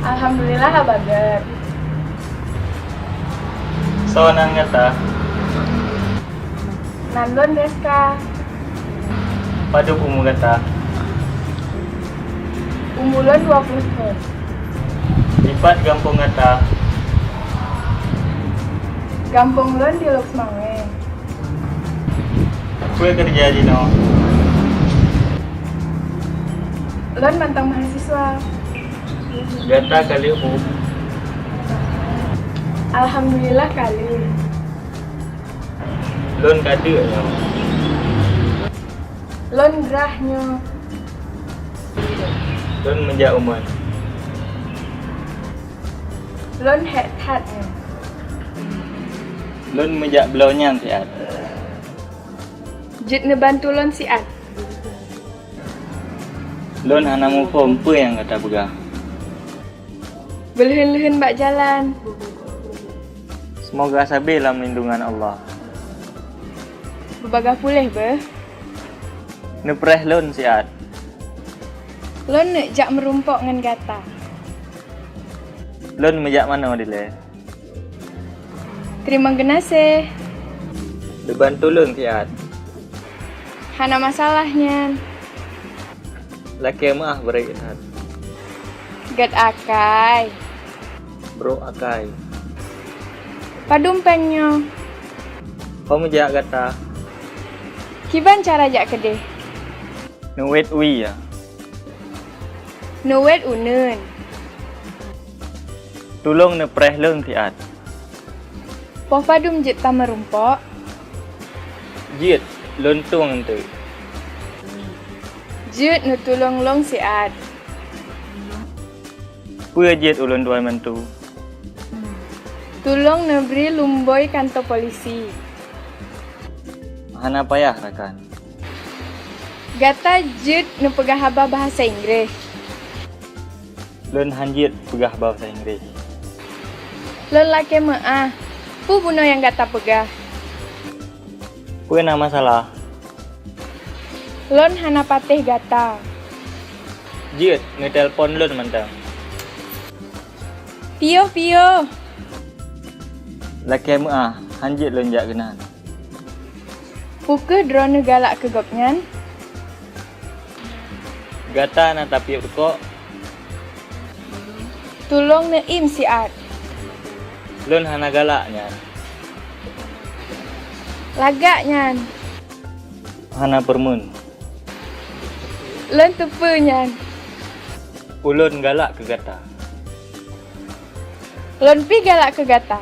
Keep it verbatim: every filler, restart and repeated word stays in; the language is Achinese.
Alhamdulillah, Abah Gét. Soe nan gata? Nan lôn Reska. Padub umu gata? Umu lôn dua ploh thôn. Dipat gampông gata? Gampông lôn di Lhokseumawe. Peue keureuja jinoe? Lôn mantong mahasiswa. Gata ka lheueh bu? Alhamdulillah ka lheueh. Lôn ka deuk nyoe. Lôn grah nyoe. Lôn meujak u meuén. Lôn hék that nyoe. Lôn meujak bloe nyan siat. Jeuet neubantu lôn siat. Lôn hana muphom peue nyang gata peugah. Beuleuheun-leuheun bak jalan. Seumoga sabe lam lindungan Allah. Beubagaih puléh beuh. Neupreh lôn siat. Lôn neuk jak meurumpok ngon gata. Lôn meujak manoe dilée. Teurimong geunaséh. Neubantu lôn siat. Hana masalah nyan. Lakée meuáh beureukat that. Gét akai. Brok akai. Padum péng nyoe? Ho meujak gata? Kiban cara jak keudeh? Neuwét wie ya. Neuwét uneuen. Tulông neupreh lôn siat. Poh padum jeuet tameurumpok? Jeuet, lôn tueng teuk. Jeuet neutulông lôn siat. Peue jeuet ulôn tuan bantu? Tulông neubri lumbôi kantô polisi. Hana payah rakan. Gata jeuet neupeugah haba bahasa Inggréh. Lôn han jeuet peugah bahasa Inggréh. Lôn lakée meuáh. Peue bunoe nyang gata peugah? Peue na masalah? Lôn hana patéh gata. Jeuet neutelepon lôn mantong. Piôh-piôh. Lakée meuáh, han jeuet lôn jak keunan. Peu kheueh droeneuh galak keu gobnyan? Gata na tapiôh rukok? Tulông neuiem siat. Lôn hana galak nyan. Lagak nyan. Hana peureumeuen. Lôn teupeue nyan. Ulôn galak keu gata. Lôn pih galak keu gata.